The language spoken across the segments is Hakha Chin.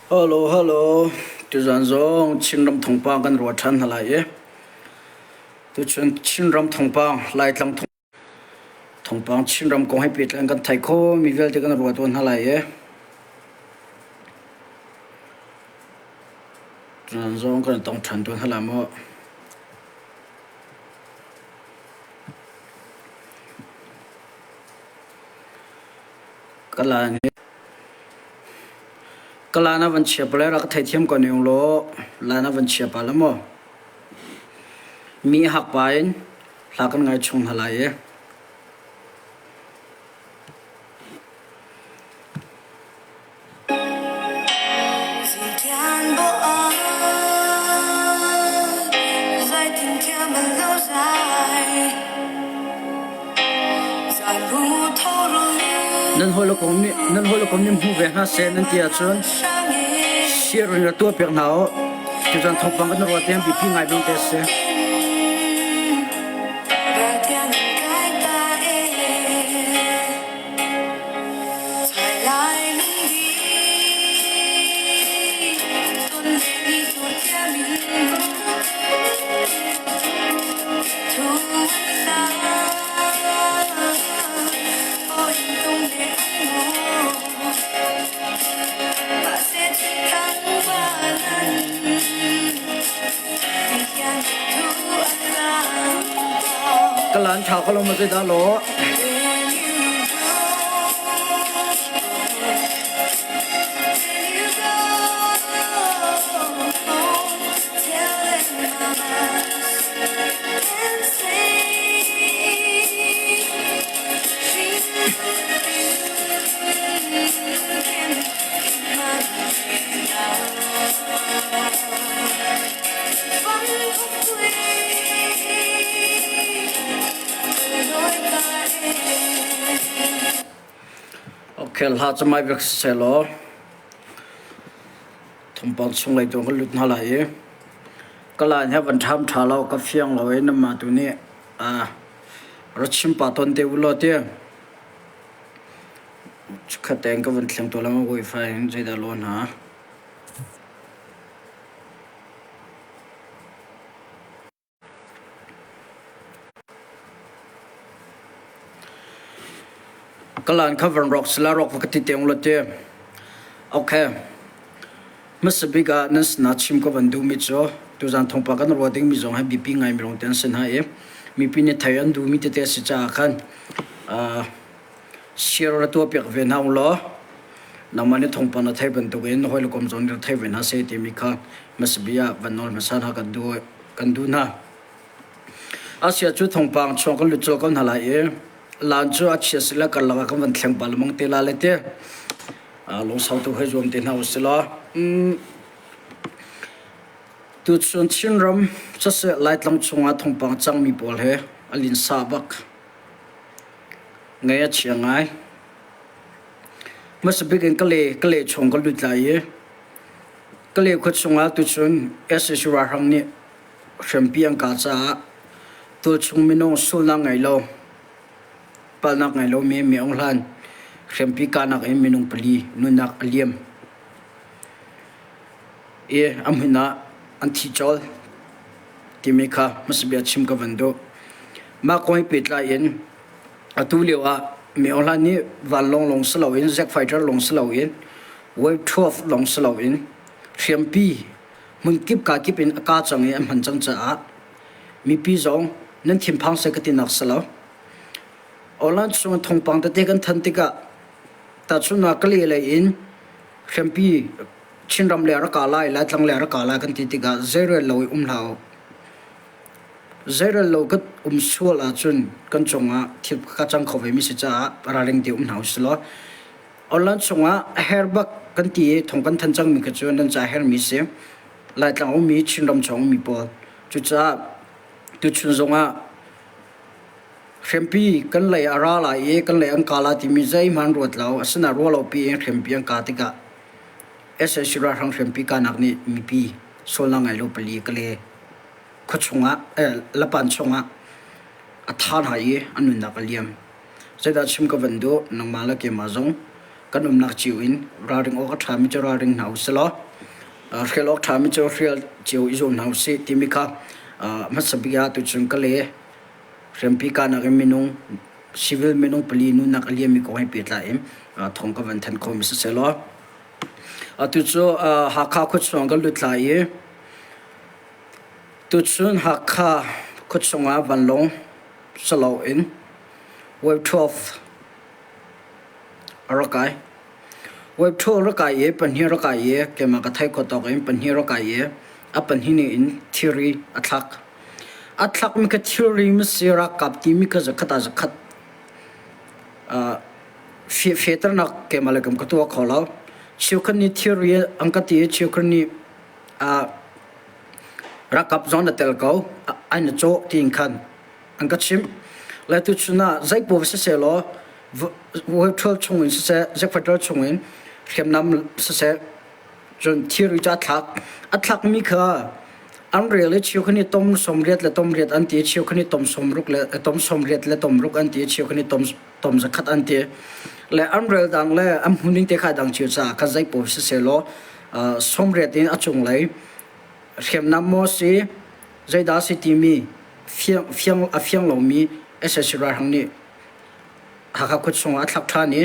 Hello, hello. Tuzaan zong Chinram thawngpang kan ruah ṭhan hna lai i tuchun Chinram thawngpang, Laitlang thawngpang Chinram kong he pehtlai in kan theih khawhmi vialte kan ruah tawn hna lai i tuzaan zong kan i tong ṭhan tawn hna lai maw? Ka laan hi Ka laan a van chia pah le rak ka theithiam ko ning law laan a van chia pah la maw? Mi hak pa in hla kan ngai chung hna lai i. Nan hawikom nih nan hawikom nih hmu ve hna seh nan ti ahcun share in ra tuah piak hna u. Tuzan thawngpang kan ruah tiang biapi ngai bang te a si. Ka lan ṭha ko lo maw zeidah law? Okay, hla cu mai vek siseh law thawngpang chung lei tu kan lut hna lai i ka line he van ṭham ṭha lo ka fiang lo i nanmah tu nih ra chim pah tawn te u law ti Chikkhat tein ka vun thleng tuah lengmang wifi in zeidah law hna. Ka laan kha van rawk sila rawk va ka ti te ung law ti. Okay. Hmasa bik ah nan sinah chim ka van duhmi cu tuzaan thawngpang kan ruah dingmi zong hi biapi ngaimi lawng te an si hna i mipi nih thei an duhmi tete a si caah khan uh, share ra tuahpiak ve hna u law nangmah nih thawngpang na theih bantukin na hawile kom zong nih rak thei ve hna seh timi kha hmasa bik ah van nawl hmasa hna kan duh kan duh hna. Asia cu thawngpang chuang kan lut colh ko hna lai i laan cu a chia sila karlak ah kan van thleng pah lengmang te la le ti. Lungsau tu hei zuam te hna usih law. Tuchun Chinram siseh Laitlang chungah thawngpang cangmi pawl he a linsa bak. Ngaih a chia ngai. Hmasa bik in Kale Kale chung ka lut lai i Kale khua chungah tuchun sac ralhrang nih hriampi an kah caah tualchung minung sulnak ngei lo palhnak ngei lomi mi Aung Hlan hriampi kahnak in minung pali nunnak a liam i a hmun ah an thi colh timi kha hmasabia chim ka van duh. Mah kong he pehtlai in atu lio ah Mi Aung Hlan nih vanlawng lawng si loin jet fighter lawng si loin Wave 12 lawng si loin hriampi hmunkip kakip in a kah cang i a hman cang caah mipi zong nan thinphang seh ka tinak si lo. Online chung thawngpang tete kan than tikah tahchunhnak Kale lei in hriampi Chinram le rak kah lai, Laitlang le rak kah lai kan ti tikah zeirel lo i um hlah u. Zeirel lo kan um sual ahcun kan cungah thil ka cang kho ve mi si caah ralring te um hna usih law online chungah a her bak kan ti i thong kan than cangmi kha cu nan ca hermi si. Laitlang ummi Chinram chung ummi pawl. Cucaah tuchun zongah Hrempi kan lei a ra lai i kan lei an ka lai timi zeihmanh ruat lo. Asinain ruah lopi in hrempi an ka tikah sac ralhrang hrempi kanak nih mipi sualnak ngei lo pali Kale khua chungah Lapan chungah a tha hna i an nunnak a liam. Zeidah chim ka van duh? Nangmah le keimah zong kan. Kan umnak cio in ralring awk a ṭhami cu ralring hna usih law hrial awk ṭhami cu hrial cio i zuam hna usih timi kha hmasa bik ah tuchun ka le hriampi kahnak in minung civil minung pali nunnak a liammi kong he pehtlai in thawng ka van thanh khomi siseh law atu cu Hakha khuachung kan lut lai i tuchun Hakha khuachung ah vanlawng si loin Wave 12 a rak kai. Wave 12 rak kai i pahnih rak kai i keimah ka theih khawh tawk in pahnih rak kai i a pahnih nih in thilri a thlak. A thlakmi kha thilri masi ralkap timi kha zakhat ah zakhat fehternak keimah le kam ka tuah kho lo. Cheukhat nih thilri an ka ti i cheukhat nih ralkap zong na tel ko, ai na cawh tiin khan an ka chimh. Le tuchun ah zeipaoh sisehlaw World chungin siseh, Jekfaṭal chungin hriamnam siseh, cun thilri cu a thlak. A thlakmi kha an rel i cheu kha nih tom 80 le tom riat an ti, cheu kha nih tom 60 le tom 80 le tom ruk an ti, cheu kha nih tom tom zakhat an ti. Le an rel dang le an hmuhning te kha dang cio caah kha zeipaoh sisehlaw 80 in a cunglei hriamnam maw si, zeidah si timi fiang, fiang, a fiang lomi sac ralhrang nih Hakha khua chungah a thlak ṭhan i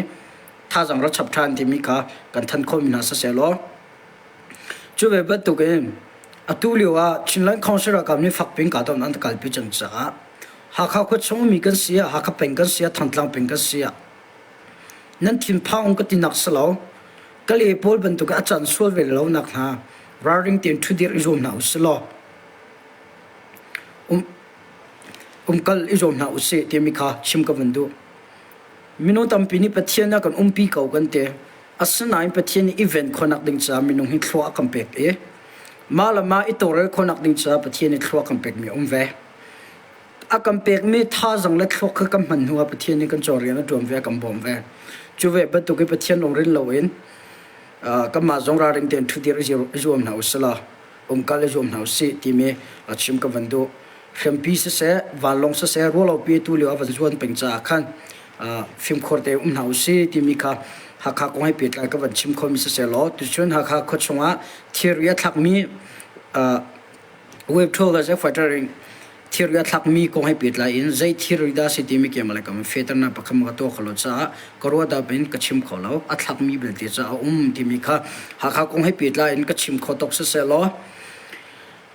thazaang ra chap ṭhan timi kha kan thanh khawhmi hna sisehlaw cu ve bantukin atu lio ah Chinland Council ralkap nih fakpi in kahdohnak an kalpi cang caah Hakha khua chung ummi kan si ah Hakha peng kan si ah Thantlang peng kan si ah nan thinphang um ka tinak si lo Kale pawl bantuk a can sual ve lo nak hna ralring tein ṭhudir i zuam hna usih law um umkal i zuam hna usih timi kha chim ka van duh. Minung tampi nih Pathian a kan umpi ko kan ti. Asinain Pathian nih i ven khawhnak ding caah minung hi thlua a kan pek i mah le mah i tawlrel khawhnak ding caah Pathian nih thlua a kan pekmi a um ve. A kan pekmi thazang le thluak kha kan hman hnuah Pathian nih kan caw rian a ṭuan ve, a kan bawm ve. Cu ve bantuk i Pathian lungrin loin kanmah zong ralring tein ṭhudir i zuam hna usih law umkal i zuam hna usih timi chim ka van duh. Hriampi siseh, vanlawng siseh, ruahlopi tu lio a van zuan peng caah khan fimkhur te um hna usih timi kha Hakha kong he pehtlai ka van chim khomi siseh law tuchun Hakha khua chungah thirri a thlakmi wave 12 le fighter in thirri a thlakmi kong he pehtlai in zei thirri dah si timi keimah le kam fehternak pakhat ka tuah kho lo caah ka ruah in ka chim kho lo a thlakmi belte ca a um timi kha Hakha kong he pehtlai in ka chim kho tok siseh law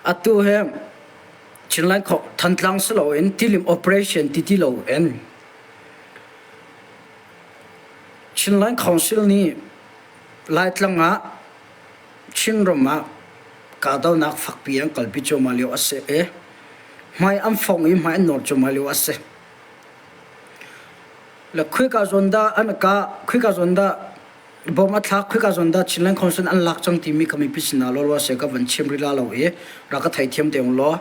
atu he Chinland Thantlang si loin tilim operation ti ti loin Chinland Council nih Laitlang ah Chinram ah kahdohnak fakpi an kalpi cuahmah lio a si i hmai an fong i hmai an nawr cuahmah lio a si. Le khika zawn dah an kah, khika zawn dah bom a thlak, khika zawn dah Chinland Council an lak cang timi ka mipi sinah lawlaw se ka van chim rih la lo i rak ka theithiam te ung law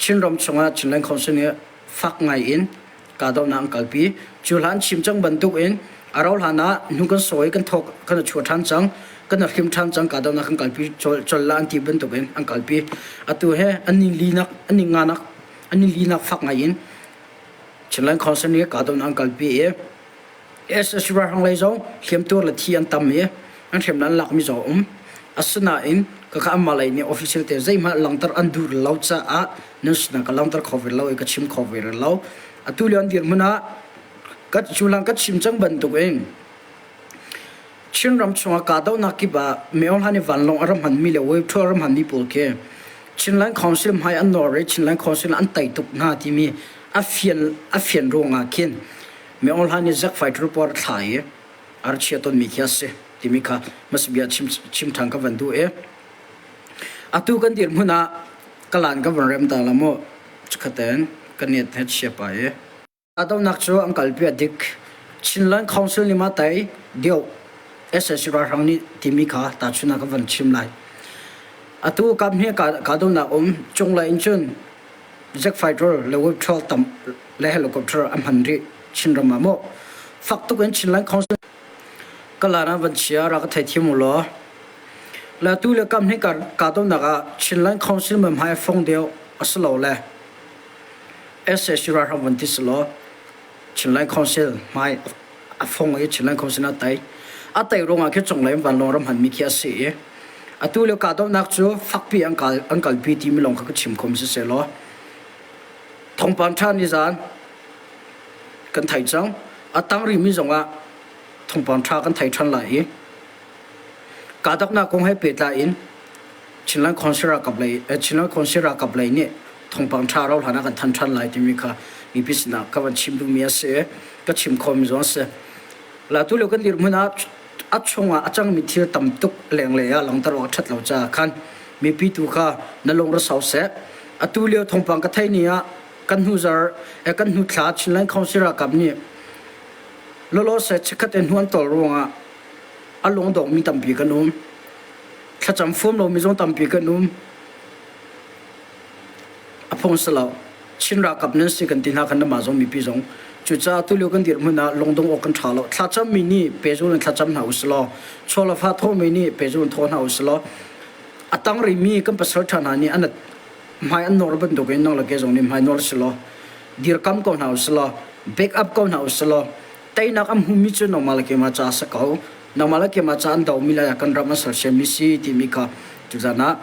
Chinram chungah Chinland Council nih fak ngai in kahdohnak an kalpi. Cu hlan chim cang bantuk in a rauh hlan ah hnu kan sawi kan thawk kan chuah ṭhan cang kan hrim ṭhan cang kahdohnak kan kalpi col la an ti bantuk in an kalpi. Atu he an ni linak an ni nganak an ni linak fak ngai in Chinland Council nih kahdohnak an kalpi i SSC ralhrang lei zong hliamtuar le thi an tam i an hriamnam an lakmi zong a um. Asinain kaka anmah lei nih official te zeihmanh langhter an duh lo caah nan sinah ka langhter kho ve lo i ka chim kho ve rih lo. Atu lio an dirhmun ah ka cuhlan ka chim cang bantuk in Chinram chungah kahdohnak kip ah Mayor hlan i vanlawng a rak hmanmi le wave a rak hmanmi pawl khi Chinland Council hmai an nawr i Chinland Council an tei tuk hna timi a fian a fian ruangah khin Mayor hlan i Zack Fighter pawl a thla i a ra chia tawnmi khi a si timi kha hmasabia chim chim ṭhan ka van duh i atu kan dirhmun ah kalan ka van rem ta la mu chikhaten ka net he chia pa i Kahdohnak cu an kalpi a dik. Chinland Council nih mah tai deuh sac ralhrang nih timi kha tahchun ah ka van chim lai. Atu kaphnih kahdohnak um cunglei in cun jet fighter le wave 12 tam le helicopter a hman rih Chinram ah maw. Fak tuk in Chinland Council kalan ah van chia ra ka theithiam u law. Le tu le kaphnih kahdohnak ah Chinland Council mah hmai fong deuh a si lo le Sac ralhrang van ti selaw Chinland Council hmai a fong i Chinland Council a tei. A tei ruangah khi cunglei in vanlawng ram hmanmi khi a si i atu lio kahdohnak cu fakpi an kal an kalpi timi lawng kha ka chim khom sisehlaw thawngpang ṭha nizan kan thei cang. A tang rihmi zongah thawngpang ṭha kan thei ṭhan lai i kahdohnak kong he pehtlai in Chinland Council ralkap lei Chinland Council ralkap lei nih thawngpang ṭha rauh hlan ah kan thanh ṭhan lai timi kha mipi sinah ka van chim duhmi a si i ka chim khawhmi zong a si. La tu lio kan dirhmun ah a chungah a cangmi thil tam tuk lenglei ah langhter awk a ṭhat lo caah khan mipi tu kha na lung ra sau seh. Atu lio thawngpang ka theih ni ah kan hnu zar kan hnu thla Chinland Council ralkap nih lawlaw seh chikkhat in hnu an tawl ruangah a lungdongmi tampi kan um. Thlacam fuam lomi zong tampi kan um. A phung si lo. Chin ralkap nan si kan ti hna khan namah zong mipi zong. Cucaah tulio kan dirhmun ah lungdong awk kan ṭha lo. Thlacammi nih pehzul in thlacam hna usih law, chaw le fa thawhmi nih pehzul in thaw hna usih law, a tang rihmi kan pasal ṭha hna nih an hmai an nawr bantukin nang le ke zong nih hmai nawr si law, dirkam ko hna usih law, back up ko hna usih law, teinak an hmumi cu nangmah le keimah ca a si ko. Nangmah le keimah ca an domi le kan ram an sersiammi si timi kha tuzan ah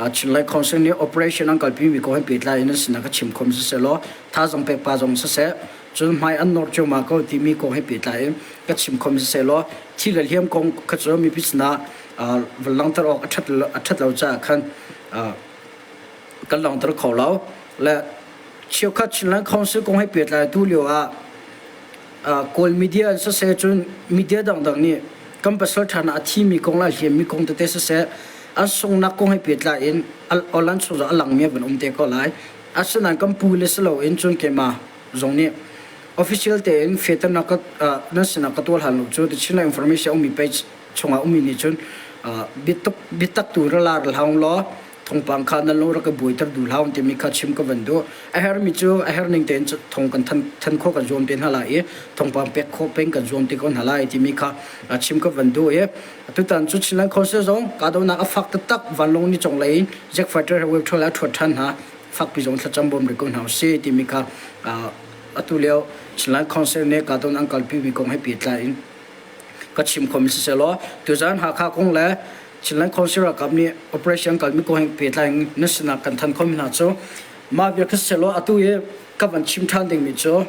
Chinland Council nih operation an kalpimi kong he pehtlai in an sinah ka chim khom siseh law thazang pek pa zong siseh cun hmai an nawr cuahmah ko timi kong he pehtlai in ka chim khom siseh law thi le hliam kong kha cu mipi sinah van langhter awk a ṭhat lo caah khan kan langhter kho lo. Le cheukhat Chinland Council kong he pehtlai tu lio ah Kawl media an siseh cun media dangdang nih kan pasal ṭha a thimi kong le a hliammi kong tete siseh an sunghnak kong he pehtlai in online chung zong a langmi a van um te ko lai. Asinain kan pu le si loin cun keimah zong nih official tein fehternak nan sinah ka tuah hlan lo cu The Chinland Information ummi page chungah ummi nih cun biatak tu ra la ra hlah law thawngpang kha nan lung rak ka buaiter duh hlah timi kha chim ka van duh. A hermi cu a her ning tein thong kan than khawh kan zuam te hna lai i thawngpang pek khawh peng kan zuam te ko hna lai timi kha chim ka van duh i tutan cu Chinland Council zong kahdohnak a fak taktak vanlawng ni cong lei in jet fighter he wave a ṭhuat ṭhan hna fakpi zong thlacam bawm rih ko hna usih timi kha atu lio Chinland Council nih kahdohnak an kalpi mi kong he pehtlai in ka chim khomi siseh law tuzan Hakha kong le Chinland Council ralkap nih operation kalmi kong he pehtlai in na sinah kan thanh khomi hna cu mah bia kha siseh law atu i ka van chim ṭhan dingmi cu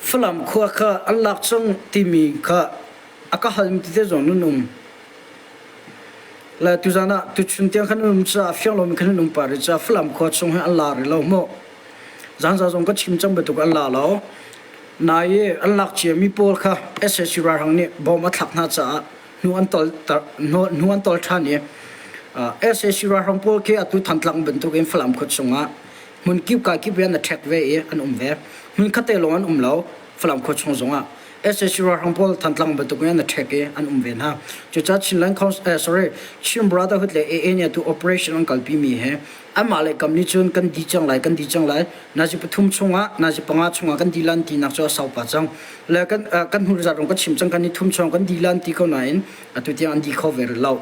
Falam khua kha an lak cang timi kha a ka halmi tete zong nan um. Le tuzan ah tuchun tiang khan an um caah fiang lomi khan an um pah rih caah Falam khua chung hi an la rih lo maw? Zanza zong ka chim cang bantuk an la lo. Nai i an lak ciami pawl kha sac ralhrang nih bom a thlak hna caah hnu an tol hnu an tol ṭhan i sac ralhrang pawl khi atu Thantlang bantuk in Falam khua chungah hmun kip ka kip in a ṭhek ve i an um ve. Hmun khatte lawng an um lo Falam khua chung zongah sac ralhrang pawl Thantlang bantuk in a ṭhek i an um ve hna. Cucaah Chinland Council sorry Chin Brotherhood le AA nih atu operation an kalpi mi he anmah le kam nih cun kan di cang lai kan di cang lai nazi pathum chungah nazi panga chungah kan di lan tinak cu a sau pah cang le kan kan hnu zat rong ka chim cang kan ni thum chung kan di lan ti ko nain atu tiang an di kho ve rih lo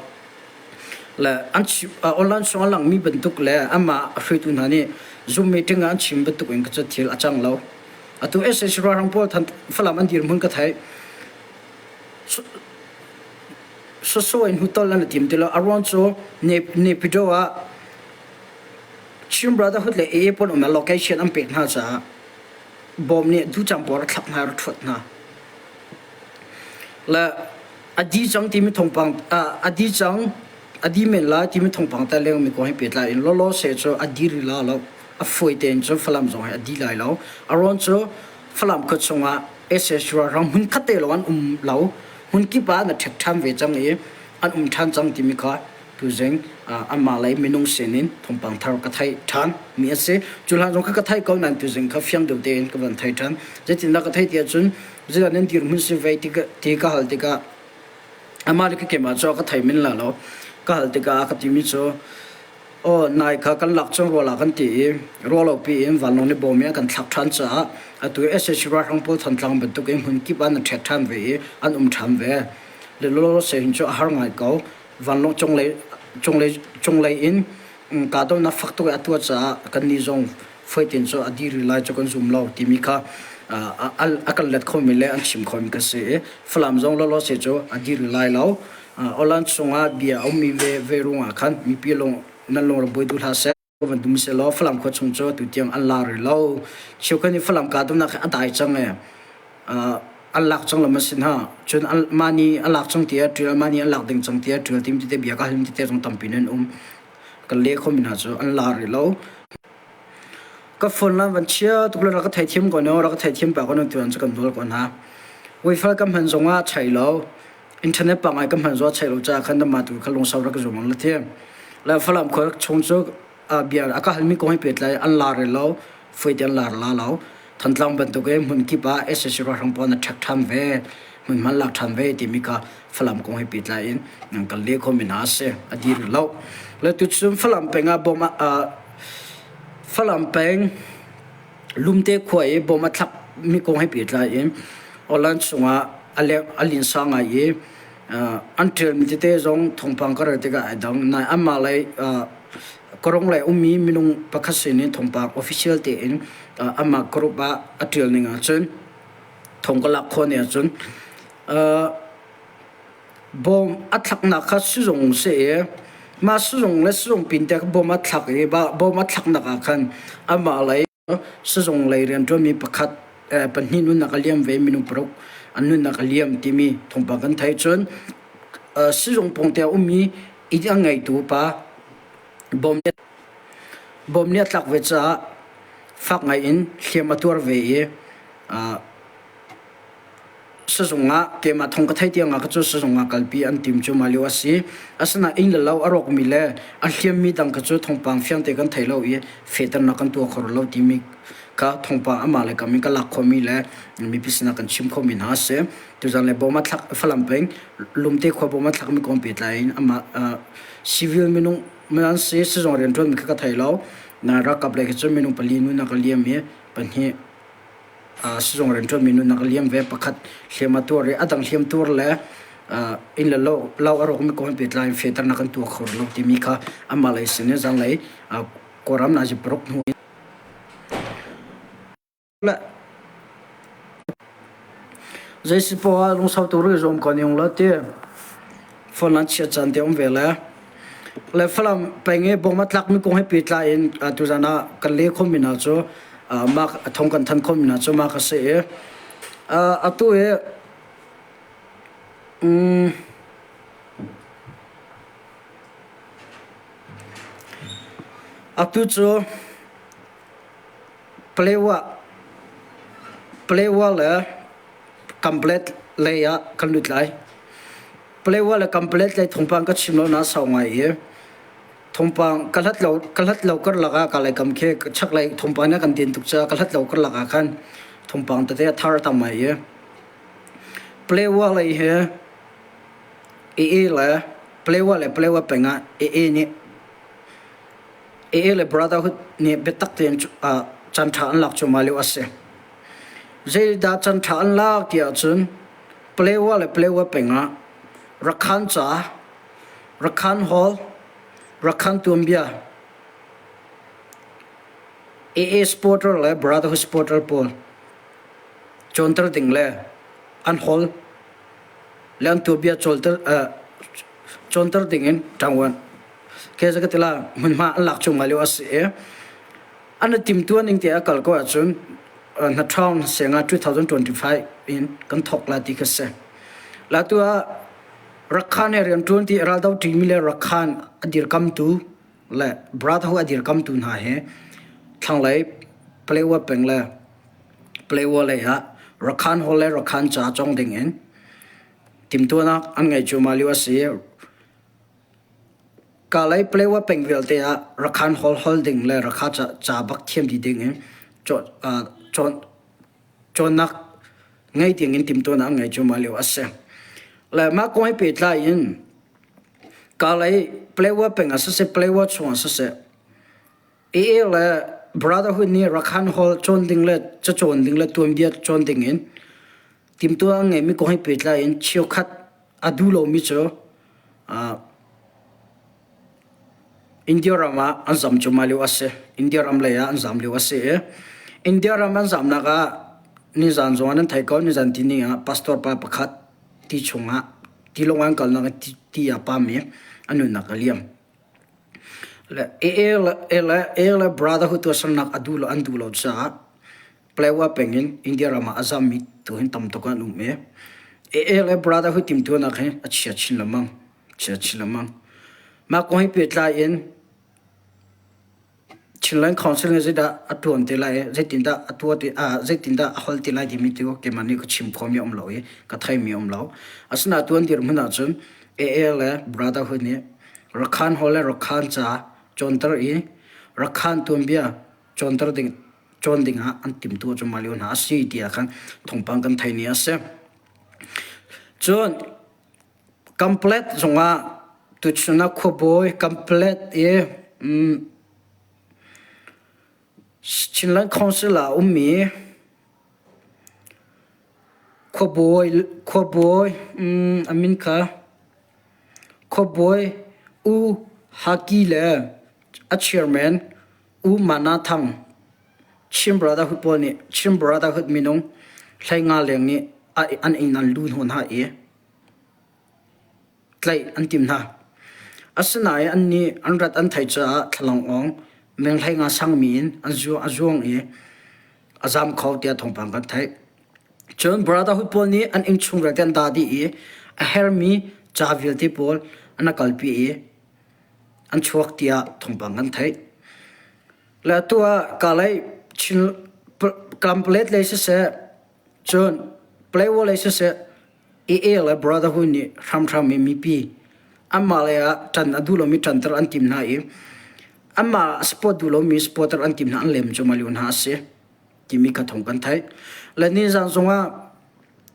le an online chung a langmi bantuk le amah hruaitu hna nih Zoom meeting ah an chim bantuk in ka cu thil a cang lo atu SAC ralhrang pawl than Falam an dirhmun ka theih Soso in hutol an i tim ti lo. A ruang cu Naypyidaw ah Chin Brotherhood le AA pawl umnak location an pek hna caah bawm nih ducang pawl a thlak hna a ṭhuat hna. Le a di cang timi thawngpang a di cang a di men lai timi thawngpang te lengmi kong he pehtlai in lawlaw se cu a di rih la lo. A fawi tein cun Falam zong hi a di lai lo. A ruang cu Falam khua chungah sac ralhrang hmun khat te lawng an um lo. Hmunkip ah na ṭhek ṭhan ve cang i an um ṭhan cang timi kha tuzing anmah lei minung sinin thawngpang thar ka theih ṭhan mi a si. Cu hlan zong kha ka theih ko nain tuzing kha fiang deuh tein ka van thei ṭhan. Zeitindah ka theih ti ahcun zeidah nan dirhmun si ve ti ka hal tikah amah le ka keimah cu a ka thei men la lo. Ka hal tikah a ka timi cu Aw, nai kha kan lak cang rua la kan ti i ruahlopi in vanlawng nih bawm in a kan thlak ṭhan caah atu i sac ralhrang pawl Thantlang bantuk in hmun kip ah an ṭhek ṭhan ve i an um ṭhan ve. Le lawlawse hin cu a har ngai ko. Vanlawng cunglei cunglei cunglei in kahdohnak fak tuk in a tuah caah kannih zong Fawitin cu a dir lai cu kan zum lo timi kha a kan let khomi le an chim khomi ka si i Falam zong lawlaw se cu a dir lai lo. Awlan chungah bia a ummi ve ve ruangah khan mipi lung nan lung rak buai duh hlah seh. Van dum selaw Falam khua chung cu tutiang an la rih lo. Cheukhat nih Falam kahdohnak hi a dai cang e. An lak cang lo ma si hna. Cun mah nih a lak cang tiah ṭial, mah nih an lak ding cang tiah ṭial tim tete bia ka hal tete zong tampi nan um. Kan le khomi hna cu an la rih lo. Ka phone la van chia tuk le rak ka theithiam ko ne, rak ka theithiam pa ko ne tuan cu kan nawl ko hna. Wifi ka hman zongah chai lo. Internet pa ngai ka hman zongah chai lo caah khan mah tu kha lungsau rak ka zum ang la ti. Le Falam khua chung cu bia a ka halmi kong hi pehtlai an lar rih lo, fuite an lar la lo. Thantlang bantuk in hmun kip ah SAC ralhrang pawl na ṭhek ṭhan ve, hmunhma lak ṭhan ve timi kha Falam kong he pehtlai in kan leh khomi hna a si. A dir rih lo. Le tuchun Falam peng ah bom Falam peng Lumte khua i bom a thlak mi kong he pehtlai in Awlan chungah a linsa ngai i an ṭialmi tete zong thawngpang ka rel tikah ai dang. Nain anmah lei Karong lei ummi minung pakhat sin in thawngpang official tein amah group ah a ṭial ning ahcun thong ka lak khawh ning ahcun bawm a thlaknak kha sizung si i mah sizung le sizung pin te bawm a thlak i bawm a thlaknak ah khan amah lei sizung lei rianṭuanmi pakhat pahnih nunnak a liam ve minung paruk an nunnak a liam timi thawngpang kan theih cun sizung pawngte a ummi inn a ngeitu pa bawm bawm nih a tlak ve caah fak ngai in hliam a tuar ve i Sizung ah keimah thong ka theih tiang ah ka cu sizung ah kalpi an tim cu mah lio a si. Asinain inn le lo a rawkmi le a hliammi dang kha cu thawngpang fiang te kan thei lo i fehternak kan tuah kho lo timi kha thawngpang amah le kam in ka lak khomi le mipi sinah kan chim khomi hna a si. Tuzan le bawm a thlak Falam peng Lumte khua bawm a thlakmi kong pehtlai in amah civil minung an si sizung rianṭuanmi kha ka thei lo. Na ralkap lei kha cu minung pali nunak a liam i pahnih Sizung rianṭuanmi nunnak a liam ve. Pakhat hliam a tuar i a dang hliam tuar le inn le lo, lo a rawkmi kong he pehtlai in fehternak kan tuah kho rih lo timi kha anmah lei sin in zanlei Kawlram nazi paruk hnu in zei si poah ah lungsau tu rih zuam ko ning la ti phone an chiat caan te um ve le Le Falam peng i bawm a tlakmi kong he pehtlai in tuzan ah kan leh khomi hna cu mah thong kan thanh khomi hna cu mah ka si i atu hi atu cu Palewa Palewa le Kamplet lei ah kan lut lai. Palewa le Kamplet lei thawngpang ka chim lo na sau ngai i thawngpang ka hlat lo ka hlat lo karlak ah ka lei kam khi chaklei thawngpang nih a kan din tuk caah ka hlat lo karlak ah khan thawngpang tete a thar tam ngai i Palewa lei hi AA le Palewa le Palewa peng ah AA nih AA le Brotherhood nih biatak tein caan ṭha an lak cuahmah lio a si. Zeidah caan ṭha an lak ti ahcun Palewa le Palewa peng ah Rakhan ca, Rakhan Hall, Rakhan tuanbia, AA supporter le Brotherhood supporter pawl cawnter ding le an hall le an tuanbia cawnter ding in ṭangvuan ke ka ti la hmunhma an lak chung ngai lio a si i an i timtuah ning te a kal ko ahcun hnaṭhawng senga 2025 in kan thawk la ti kha si. La tu ah Rakhan he rianṭuan ti raldo ṭimi le Rakhan a dirkamtu le Brotherhood a dirkamtu hna he thlanglei Palewa peng le Palewa lei ah Rakhan Hall le Rakhan ca cawng ding in timtuahnak an ngei cuahmah lio a si. Kalay Palewa peng vialte ah Rakhan Hall hol ding le Rakha ca bak thiam dih ding in cawnnak ngei ding in timtuahnak an ngei cuahmah lio a si. Le mah kong he pehtlai in Kalay Palewa peng ah siseh, Palewa chung ah siseh, AA le Brotherhood nih Rakhan Hall cawn ding le cacawn ding le tuanbia cawn ding in timtuah an ngeimi kong he pehtlai in cheukhat a duh lomi cu. India ram ah an zam cuahmah lio a si. India ram lei ah an zam lio a si i India ram an zamnak ah nizan zong ah nan thei ko nizan tini ah pastor pa pakhat ti chungah tilawng an kalnak ah ti a pam i a nunnak a liam. Le AA le AA le Brotherhood tuahsernak a duh lo an duh lo caah Palawa peng in India ram ah a zammi tu hin tam tuk an um i AA le Brotherhood timhtuahnak hi a chia chin lengmang. Chia chin lengmang. Mah kong hi pehtlai in Chinland Council nih zeidah a ṭuan te lai i zeitindah a tuah te ah zeitindah a hol te lai timi tu keimah nih ka chim khawhmi a um lo i ka theimi a um lo. Asinain tuan dirhmun ahcun AA le Brotherhood nih Rakhan Hall le Rakhan ca cawnter i Rakhan tuanbia cawnter ding cawn ding ah an timhtuah cuahmah lio hna a si tiah khan thawngpang kan theih ni a si. Cun Kamplet zongah tuchun ah khuabawi Kamplet i um, Chinland Council ah a ummi khuabawi khuabawi um, a min kha khuabawi U Haki le a chairman U Mana Thang Chin Brotherhood pawl nih Chin Brotherhood minung 15 leng nih an inn an lu hnaw hna i tlaih an tim hna. Asinain annih an rat an theih caah thlalangawng meng 15 sangmi in an a zuang i a zam kho tiah thawngpang kan theih. Cun Brotherhood pawl nih an innchung vialte an dah dih i a hermi ca vialte pawl an kalpi i an chuak tiah thawngpang kan theih. Le atu ah Kalay Chin Kamplet lei siseh cun Playwo lei siseh AA le Brotherhood nih hramhram in mipi anmah lei ah ṭan a duh lomi ṭanter an tim hna i anmah support duh lomi supporter an tim hna an lem cuahmah lio hna a si timi kha thawng kan theih. Le nizan zongah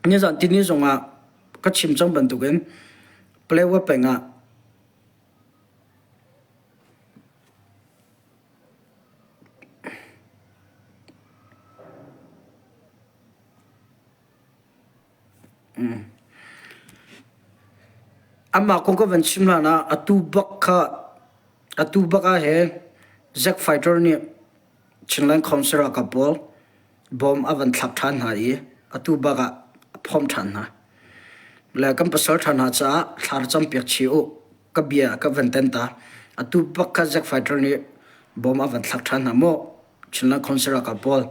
nizan tini zongah ka chim cang bantukin Playwo peng ah Amah kong ka van chim hlan ah atu bak kha atu bak ah hin Zack Fighter nih Chinland Council ralkap pawl bom a van thlak ṭhan hna i atu bak ah a phomh ṭhan hna. Le kan pasal ṭha hna caah thla ra campiak chih u. Ka bia ka van ten ta. Atu bak kha Zack Fighter nih bom a van thlak ṭhan hna maw? Chinland Council ralkap pawl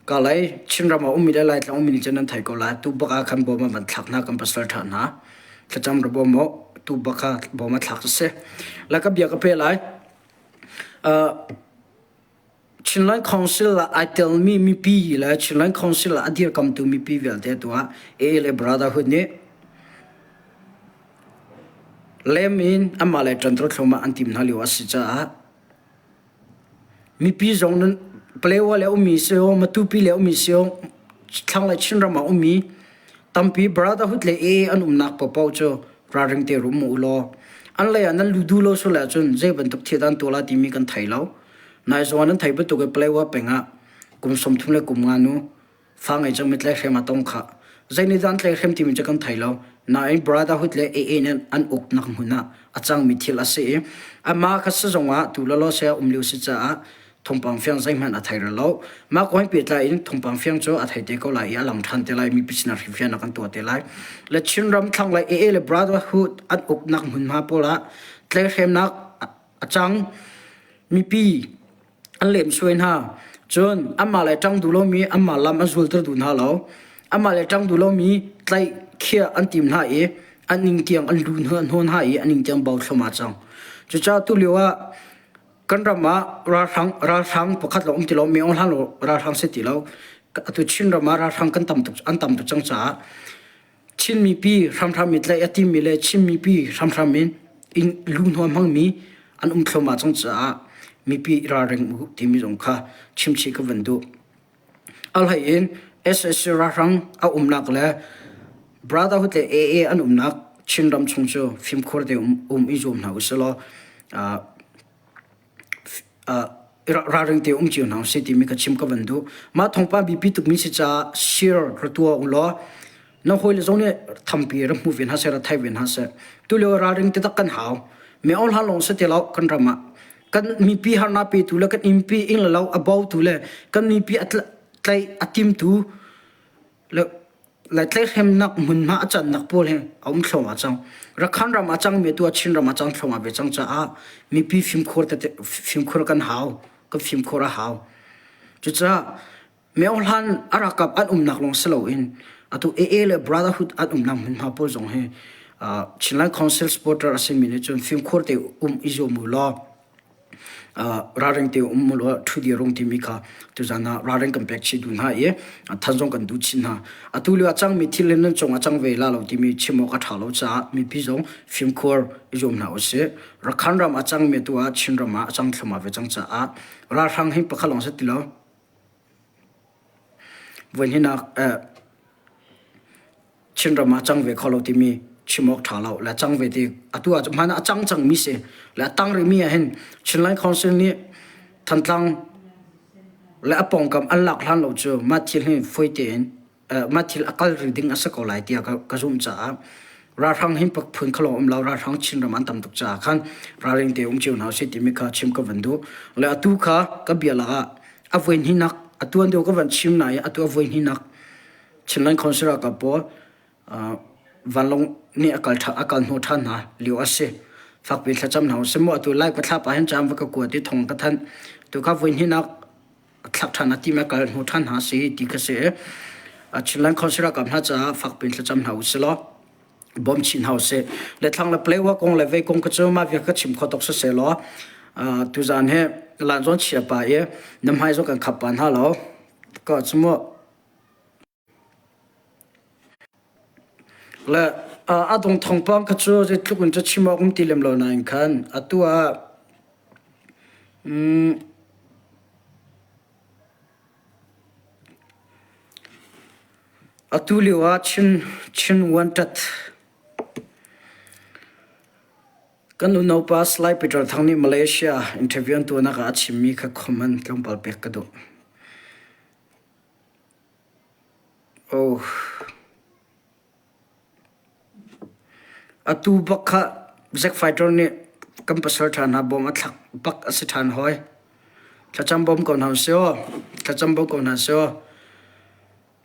Kalay Chinram ah ummi le Laitlang ummi nih cun nan thei ko lai. Tu bak ah khan bawm an van thlak hna kan pasal ṭha hna. Thlacam ra bawm u. Tu bak kha bawm a thlak si. La ka bia ka pe lai. Uh, Chinland Council ah ai telmi mipi le Chinland Council ah a dirkamtu mipi vialte tu ah AA le Brotherhood nih lem in amah le ṭantur thlum ah an tim hna lio a si caah Mipi zong nan Palewa le ummi sio, Matupi le ummi sio, thlanglei Chinram ah ummi tampi Brotherhood le AA an umnak paohpaoh cu ralring te rum u law an lei ah nan lu duh lo sual ahcun zei bantuk thil dah an tuah lai timi kan thei lo. Nai zong ah nan thei bantuk in Palewa peng ah kum 30 le kum nga nu Fa ngei cangmi tlaihhrem a tong khah. Zei nih dah an tlaihhrem timi cu kan thei lo. Nain Brotherhood le AA nih an uknak hmun ah a cangmi thil a si i amah kha sizung ah tu lawlaw se a um lio si caah thawngpang fiang zeihmanh a thei rih lo. Mah kong he pehtlai in thawngpang fiang cu a thei te ko lai i a lang ṭhan te lai mipi sinah hrilhfiahnak an tuah te lai. Le Chinram thlanglei AA le Brotherhood an uknak hmunhma pawl ah tlaihhremnak a cang. Mipi an lemsuai hna. Cun anmah le ṭang duh lomi anmah lam an zulter duh hna lo. Anmah le ṭang duh lomi tlaih khiah an tim hna i an ing tiang an lu hnawn hna i an ing tiang bau thluahmah cang. Cucaah tulio ah kan ram ah ralhrang ralhrang pakhat lawng um ti lo, mi aung hlan lo ralhrang si ti lo. Atu Chin ram ah ralhrang kan tam tuk an tam tuk cang caah Chin mipi hramhram in tlaih a timmi le Chin mipi hramhram in inn luhhnawh hmangmi an um thluahmah cang caah mipi ralring u timi zong kha chimchih ka van duh. A hlei in SSC ralhrang a umnak le Brotherhood le AA an umnak Chinram chung cu fimkhur te um, um i zuam hna usilaw uh, ralring te um cio hna usih timi ka chim ka van duh. Mah thawngpang biapi tukmi si caah share ra tuah u law na hawile zong nih thampi ra hmu ve hna seh ra thei ve hna seh. Tulio ralring taktak kan hau. Me aung hlan lawng si ti lo kan ram ah. Kan mipi harnak petu le kan innpi inn le lo a botu le kan mipi a tlaih a timtu le le tlaihhremnak hmunhma a cannak pawl hi a um thluahmah cang. Rakhan ram a cangmi tu ah Chin ram a cang thluahmah ve cang caah mipi fimkhur tete fimkhur kan hau. Kan fimkhur a hau. Cucaah Myo hlan a ralkap an umnak lawng si loin atu AA le Brotherhood an umnak hmunhma pawl zong hi Chinland Council supporter a simi nih cun fimkhur te um i zuam u law ralring te um u law ṭhu rung timi kha tuzan ah ralring kan pek chih duh hna i than zong kan duh chin hna. Atu lio a cangmi thil hi nan cung a cang ve la lo timi chim awk a ṭha lo caah mipi zong fimkhur i zuam hna usih. Rakhan ram a cangmi tu ah Chin ram ah a cang thluahmah ve cang caah ralhrang hi pakhat lawng si ti lo. Voihnihnak Chinram ah cang ve kho lo timi chim awk ṭha lo le cang ve ti atu ah hmanh a cang cangmi si le a tang rihmi ah hin Chinland Council nih Thantlang le a pawngkam an lak hlan lo cu mah thil hi fawi tein mah thil a kal rih ding a si ko lai tiah ka zumh caah ralhrang hin phun kha lawng um lo ralhrang Chinram an tam tuk caah khan ralring te um cio hna usih timi kha chim ka van duh le atu kha ka bia lakah a voi hnihnak atu an deuh ka van chim na i atu a voi hnihnak Chinland Council ralkap pawl vanlawng nih a kal a kal hnawh ṭhan hna lio a si fakpi thlacam hna usih mu atu lai ka thla pa hin cam va ka kuat i thong ka thanh tu kha voi hnihnak thlak ṭhan a tim a kal hnu ṭhan hna si ti kha si. Chinland Council ralkap hna caah fakpi in thlacam hna usih law bawm chin hna usih. Le thlang le Palewa kong le vei kong kha cu mah vial ka chim kho tuk siseh law tuzaan hi lan zawn chia pa i na hmai zong kan khap pa hna lo. Ka cu mu Le a dong thawngpang kha cu zeitluk in cu chim awk um ti lem lo nain khan atu ah mm, atu lio ah Chin Chin Wantat kan unaupa Salai Peter Thang nih Malaysia interview an tuahnak ah a chimmi kha comment tlawmpal pek ka duh. Oh. Atu bak kha Zack Fighter nih kan pasal ṭha hna bawm a thlak bak a si ṭhan hawi. Thlacam bawm ko hna usih aw. Thlacam bawm ko hna usih aw.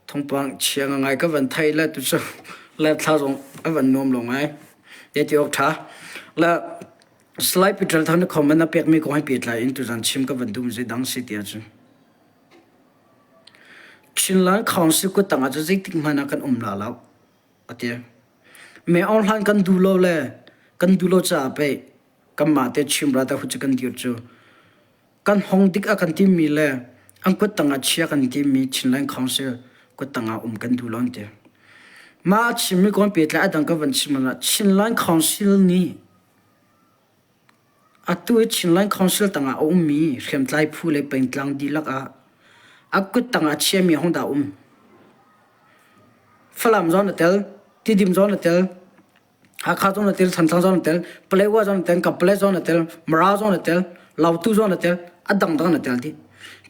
Thawngpang chia ngai ka van theih le tucu le thla zong a van nuam lo ngai. Te ti awk ṭha. Le Salai Peter Thang nih comment a pekmi kong he pehtlai in tuzan chim ka van duh zeidang si ti ahcun. Chinland Council kuttang ah cun zeitik hmanh ah kan um la lo, a ti. Me Aung Hlaing kan duh lo le kan duh lo caah pei kanmah te Chin Brotherhood cu kan dir cu. Kan hong dik a kan timi le an kuttang ah chia kan timi Chinland Council kuttang ah um kan duh lo an ti. Mah a chimmi kong pehtlai a dang ka van chim ah Chinland Council nih Atu hi Chinland Council tangah a ummi hriamtlai phu le pengtlang dihlak ah a kut tangah chiami hong dah um. Falam zong na tel, Tidim zong na tel, Hakha zong na tel, Thantlang zong na tel, Paletwa zong na tel, Kanpalet zong na tel, Mara zong na tel, Lautu zong na tel, a dangdang na tel dih.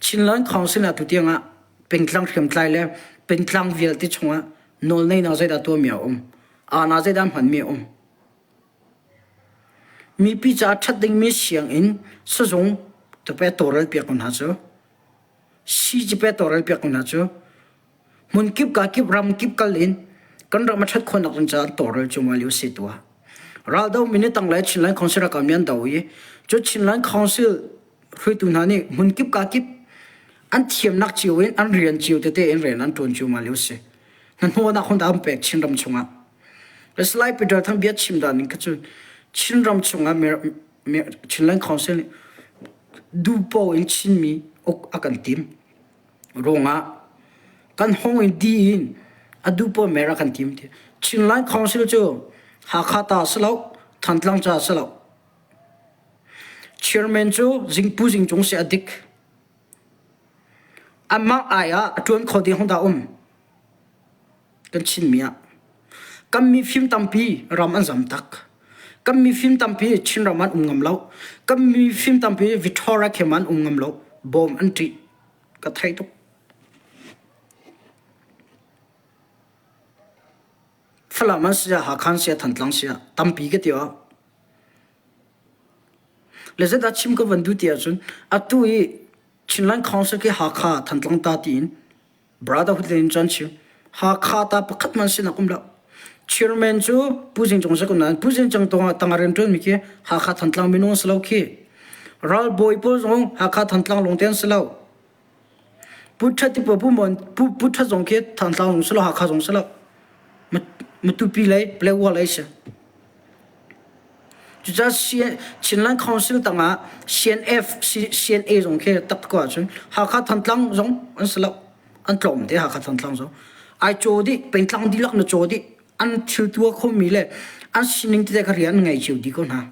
Chinland Council ah tutiang ah pengtlang hriamtlai le pengtlang vialte chungah nawlneinak zeidah tuahmi a um, aana zeidah hmanmi a um. Mipi caah ṭhat dingmi sianginn, sizung cu tawlrel piak ko hna cu. Sii cu tawlrel piak ko hna cu. Hmunkip kakip ramkip kal in kan ram a ṭhat khawhnak ding caah tawlrel cu lio si tuah. Raldo minute tanglei Chinland Council ralkap nih an do i cu Chinland Council hruaitu hna nih hmunkip kakip an thiamnak cio in an rian cio tete in rian an ṭuan cio lio si. Hnahnawhnak hun dah an pek Chinram chungah. Salai Peter Thang bia chim dan ning kha cu Chinram chungah Chinland Council nih duhpoh in Chinmi uk a kan tim ruangah kan hong in di in a duhpoh mer a kan tim ti. Chinland Council cu Hakha ta si lo, Thantlang ca si lo. Chairman cu Zingpu Zingcung si a dik. Amah ai ah a ṭuan kho ding hong dah um. Kan Chinmi ah kan mifim tampi ram an zam tak. Kan mifim tampi Chinram an um ngam lo. Kan mifim tampi Victoria khem an um ngam lo. Bawm an ṭih. Ka thei tuk. Falam an si ah, Hakha an si ah, Thantlang si ah tampi ka ti ah. Le zeidah chim ka van duh ti ahcun atu i Chinland Council khi Hakha Thantlang ta tiin Brotherhood in cun chim. Hakha ta pakhat man sinak um lo. Chairman cu Pu Zing Cung si ko nain Pu Zing Cung tang ah rian ṭuanmi khi Hakha Thantlang minung an si lo khi. Ralbawi pawl zong Hakha Thantlang lawng te an si lo. Pu Ṭhat ti Pu Mon Pu Pu Ṭhat zong khi Thantlang zong si lo Hakha zong si lo. Matupi lei Palewa lei si. Cucaah Chinland Council tangah CNF, CNA zong khi tak ko ahcun Hakha Thantlang zong an si lo. An tlawm te Hakha Thantlang zong. Ai caw dih, pengtlang dihlak na caw dih. An thil tuah khomi le an sining tete kha rian an ngei cio dih ko hna.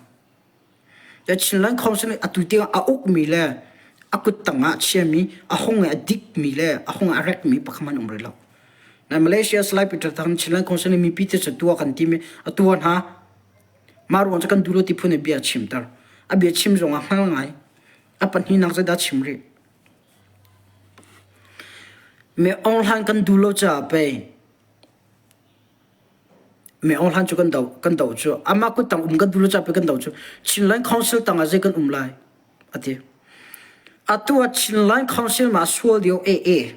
Le Chinland Council nih atu tiang a ukmi le a kuttang ah chiami, a hung i a dikmi le a hung i a rekmi pakhat hmanh um rih lo. Na Malaysia Salai Peter Thang Chinland Council nih mipi te cu tuah kan timi a tuah hna. Mah ruang cu kan duh lo ti phun in bia a chimter. A bia chim zong ah hngal ngai. A pahnihnak zeidah chim rih? Me Aung Hlan kan duh lo caah pei Me Aung Hlan cu kan doh kan doh cu amah kuttang um kan duh lo caah pei kan doh cu Chinland Council tang ah zei kan um lai a ti. Atu ah Chinland Council ma sual dio AA.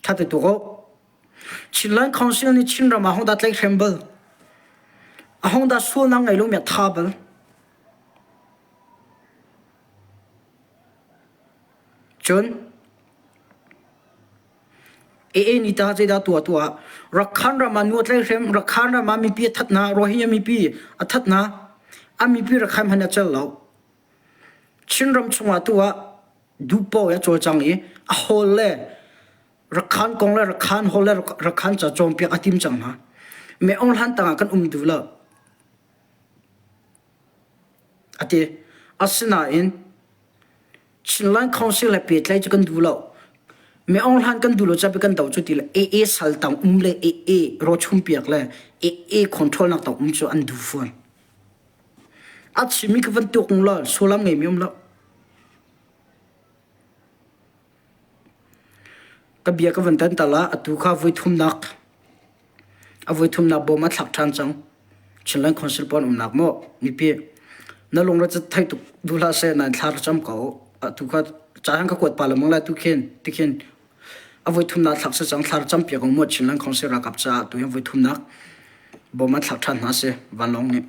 Ṭha te tuk awk. Chinland Council nih Chinram ah hong dah tlaihhrem bal? A hong dah sualnak ngei lomi a tha bal? Cun AA nih tah zeidah tuah tuah Rakhan ram ah nu a tlaihhrem, Rakhan ram ah mipi a that hna, Rohingya mipi a that hna, a mipi Rakhan hmanh a cel lo. Chinram chungah tu ah duhpaoh a cawlcang i a hawl le Rakhan kong le Rakhan hawl le Rakhan ca cawnpiak a tim cang hna. Me Aung Hlan tangah kan um duh lo. A ti. Asinain Chinland Council he pehtlaih cu kan duh lo. Me Aung Hlan kan duh lo caah kan do cu ti le AA sal tang um le AA rawchum piak le AA control nak tang um cu an duh fawn. A chimmi ka van tuak ung law sullam ngeimi um lo. Ka bia ka van tan tal ah atu kha voi thumnak a voi thumnak bawm a thlak ṭhan cang. Chinland Council pawl umnak maw mipi na lungre cu thei tuk duh hlah seh nain thla ra cam ko. Atu kha ca han ka kuat pa lemang lai tu khin tikhin A voithumnak thlak si cang thlar campiak u mu Chinland Council ralkap caah tu hi voithumnak bawm an thlak ṭhan hna si vanlawng nih.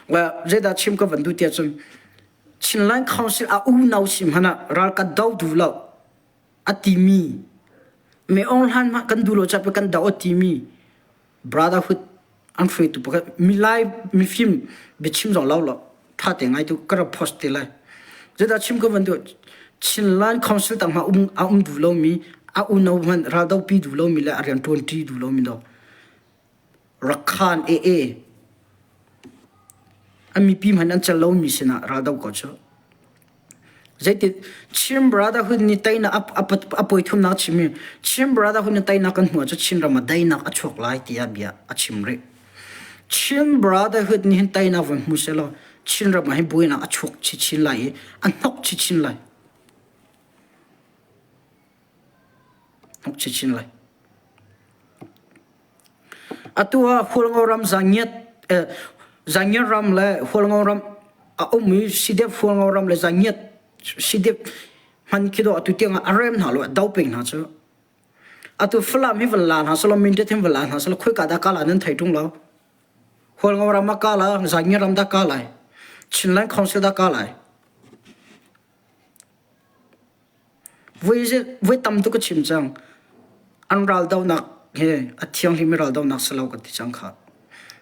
Well, zeidah chim ka van duh tiah cun Chinland Council a unau si hmanh ah ralkap do duh lo a timi Me Aung Hlan mah kan duh lo caah kan do a timi brotherhood an hruaitu pakhat milai mifim biachim zong lo lo tha te ngai tu ka rak post te lai zeidah chim ka van duh Chinland Council tang ma um a um duh lomi a unau hman raldo pi duh lomi le a rian tuan ṭi duh lomi do Rakhan AA a mipi hman an cel lomi sinah raldo ko cu Zeitin Chin Brotherhood nih teinak a poi thumnak a chim i Chin Brotherhood nih teinak kan hmuh ahcun Chinram ah daihnak a chuak lai tiah bia a chim rih. Chin Brotherhood nih hin teinak von hmu sehlaw Chinram ah hin buainak a chuak chinchin lai i a hnok chinchin lai. Hnok chinchin lai. Atu ah Hualngo ram Zangiat eh, Zangiat ram le Hualngo ram a um i Sidep Hualngo ram le Zangiat Sidep hman khi do atu tiang ah a rem hna lo a do peng hna cu. Atu Falam hi van la hna selaw Mindat hin van la hna selaw khoika dah kala nan thei ṭung lo. Hualngo ram ah kala, Zangiat ram dah kalai, Chinland Council dah kalai. Voi tam tuk ka chim cang. An raldohnak hi a thianghlimmi raldohnak si lo ka ti cang khah.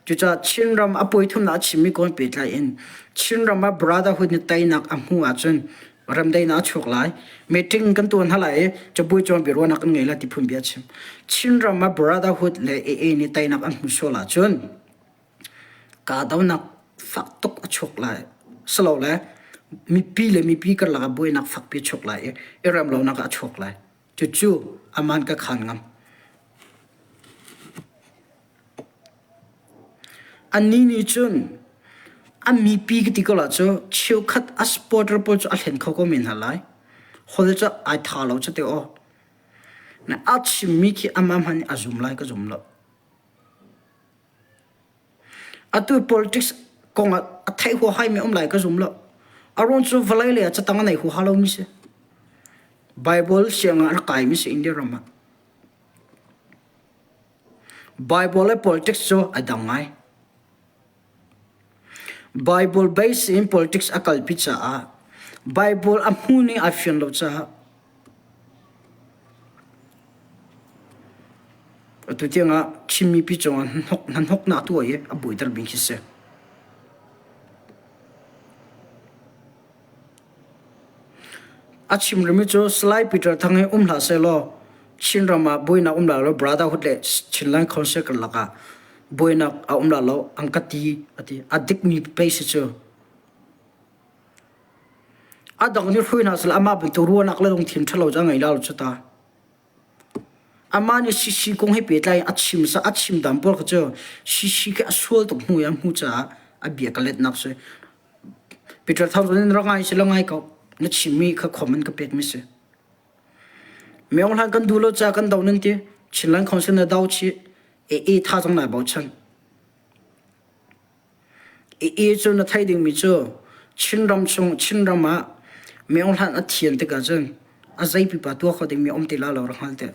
Cucaah Chinram a puaithumnak a chimmi kong pehtlai in Chinram ah brotherhood nih teinak a hmuh ahcun remdaihnak a chuak lai. Meeting kan tuah hna lai i cabuai cawn biaruahnak kan ngei lai ti phun bia a chim. Chinram ah brotherhood le AA nih teinak an hmuh sual ahcun Kahdohnak fak tuk a chuak lai. Silole mipi le mipi karlak ah buainak fakpi a chuak lai i i remlonak ah a chuak lai. Cucu aman ka khaan ngam. Annih nih cun a mipi ka ti ko la cu cheukhat a supporter pawl cu a hlen kho ko men hna lai. Hol cu ai tha lo cu te aw. A chimmi khi amah hmanh nih a zum lai ka zum lo. Atu politics kong ah a theih huahaimi um lai ka zum lo. A ruang cu vawlei lei ah catang a nei huaha lomi si. Bible siang ah a rak kaimi si India ram ah. Bible le politics cu a dang ngai. Bible base in politics a kalpi caah Bible a hmu ning aa fian lo caah atu tiangah Chin mipi cungah hnahnoknak tuah i a buaiter bik khi si. A chim rihmi cu Salai Peter Thang hi um hlah sehlaw Chinram ah buainak um lai lo Brotherhood le Chinland Council karlak ah buainak a um lai lo an ka ti a ti. A dikmi pei si cu. A dang nih hruai hna sehla amah bantuk ruahnak le lungthin ṭhalo cu a ngei lai lo cu ta. Amah nih CC kong he pehtlai in a chim sa a chim dan pawl kha cu CC khi a sual tuk hnu i a hmuh caah a bia ka letnak si. Peter Thang zong nih rak ngai si la ngai ko. Na chimmi kha comment ka pekmi si. Meong hlan kan duh lo ca kan do nan ti. Chinland Council na do chi. E e tha zong nai bochan. E e cu na thei dingmi cu Chinram chung Chinram ah Meong hlan a thian tikah cun a zei pipa tuah kho dingmi um ti la lo rak hngal te.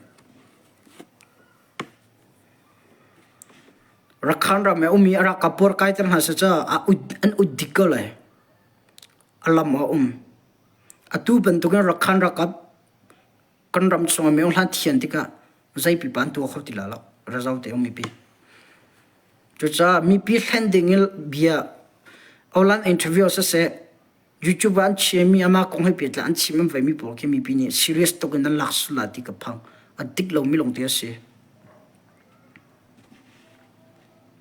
Rakhan ram i a ummi a ralkap pawl kaiter hna seh caah an ut dik ko lai. A lam a um. Atu bantukin Rakhan ralkap kan ram chungah mi hlan thian tikah zei pipa an tuah kho ti lai lo. Razo te um mipi. Cucaah mipi hlen ding in bia online interview siseh YouTube ah an chimmi amah kong he pehtlai an chim an veimi pawl khi mipi nih serious tuk in an lak sual lai ti ka phang. A dik lomi lawngte a si.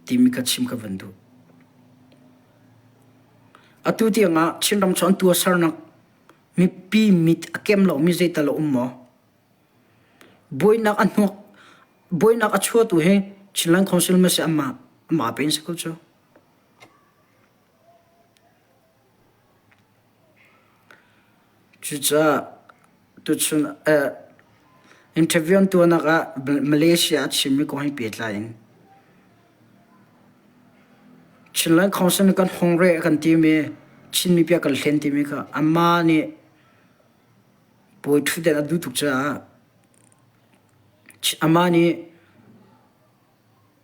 Timi kha chim ka van duh. Atu tiangah Chinram cu an tuahsernak mipi mit a kem lomi zeital a um maw? Buainak a hnuk buainak a chuahtu hi Chinland Council ma si amah amah pe in si ko cu. Cucaah tuchun interview an tuahnak ah Malaysia a chimmi kong he pehtlai in Chinland Council nih kan hong re a kan timi Chin mipi a kan hlen timi kha amah nih bawi ṭhutden a duh tuk caah amah nih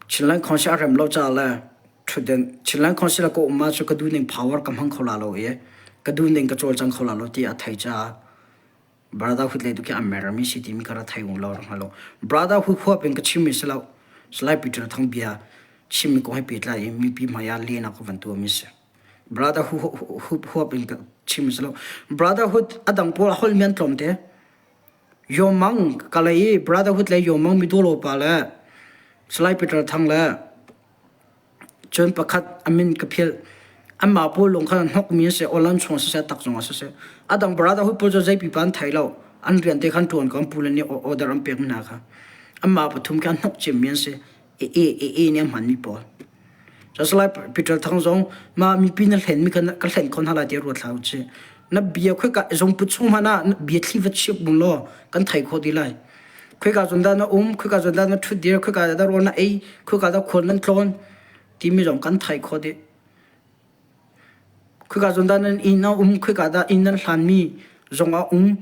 Chinland Council a rem lo caah le ṭhutden Chinland Council ah ka um ahcun ka duhning power ka hmang kho la lo i ka duhning ka cawlcang kho la lo ti a thei caah Brotherhood lei tu khi a mermi si timi kha ra thei ung lo rak hngal lo. Brotherhood huap in ka chimmi si lo. Salai Peter Thang bia chimmi kong he pehtlai in mipi hmai ah lehnak ka van tuahmi si. Brotherhood huap in ka chimmi si lo. Brotherhood a dang pawl a holmi an tlawm te. Yawmang Kalay i Brotherhood le Yawmang midawlaw pa le Salai Peter Thang le cun pakhat a min ka philh. Anmah pawl lawng khan hnokmi an si, awlan chung siseh, tak zongah siseh. A dang Brotherhood pawl cu zei pipa an thei lo. An rian te khan ṭuan ko, an pule nih order an pek hna kha. Anmah pathum khi an hnok cemmi an si. E e e e nih a hmanmi pawl. Salai Peter Thang zong mah mipi na hlenmi kha ka hlen kho hna lai tiah ruat hlah u ci. Na bia khoika zungput chung hmanh ah na bia thli va chiap bung law kan thei khawh dih lai. Khoika zawn dah na um, khoika zawn dah na ṭhut dir, khoika dah rawl na ei, khoika dah khual nan tlawn timi zong kan thei khawh dih. Khoika zawn dah nan inn a um, khoika dah inn nan hlanmi zong a um,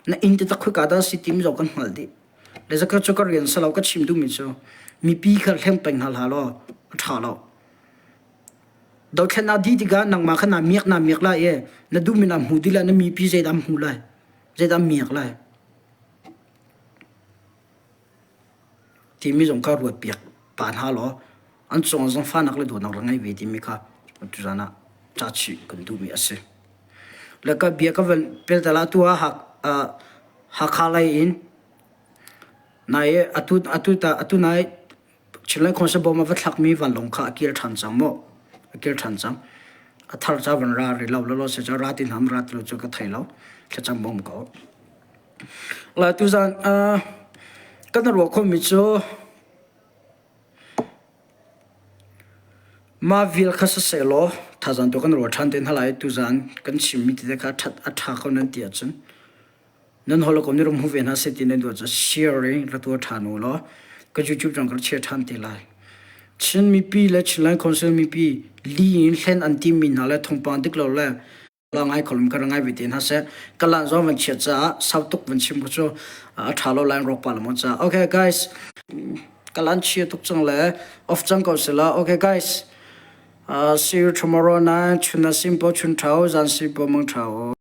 na inn te tak khoika dah si timi zong kan hngalh dih. Le zakhat cu ka rian si lo ka chim duhmi cu mipi kha hleng peng hna hlah law a ṭha lo. Dothlennak dih tikah nangmah kha naa miak naa miak lai i na duhmi naa hmu dih lai na mipi zeidah an hmu lai zeidah an miak lai timi zong kha ruat piak pa hna law an cung zong fahnak le dawtnak rak ngei ve timi kha tuzan ah ca chih kan duhmi a si. Le ka bia ka van peltal ah tu ah Hakha lei in nai atu atu ta atu nai Chinland Council bawm a va thlakmi vanlawng kha a kir ṭhan cang maw? A kir ṭhan cang. A thar ca van ra rih lo lo se ca ra ti hna ra ti lo cu ka thei lo. Thlacam bawm ko. La tuzan kan ruah khomi cu Mah vial kha sisehlaw thazaang tu kan rual ṭhan te hna lai. Tuzaan kan chimmi tete kha a ṭha ko nan ti ahcun nan hawikom nih rak hmu ve hna seh ti nan duh ahcun share in ra tuah ṭhan u law ka YouTube zong ka rak share ṭhan te lai. Chin mipi le Chinland Council mipi li in hlen an timmi hna le thawngpang dik lo le la ngai kholum kha ngai ve te hna seh. Kalan zong van chiat caah sau tuk van chim ko cu a ṭha lo lai rawk pa le mon ca. Okay guys, kalan chia tuk cang le off cang ko sila. Okay guys, uh, see you tomorrow night. Chun na simpo chun thau, zan simpo mang thau.